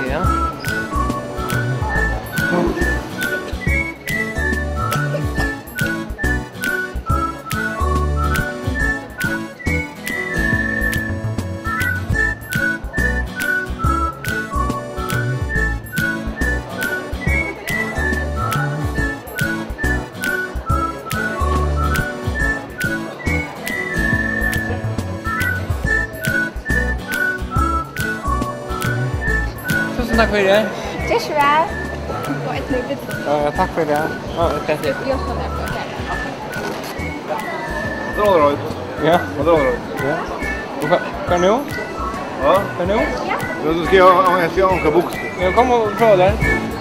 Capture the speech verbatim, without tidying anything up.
Ja. Túsund takk fyri. Ger so væl. Og eitt nú. Ja, ja, takk fyri. Ja, okay. Ger so væl. Tað var alt right. Ja. Tað var alt right. Ja. Og hvat, hvat nú? Ja. Hvat nú? Ja, tú skal ha, ha, ha, ha, buksur. Ja, kom og prøv tær.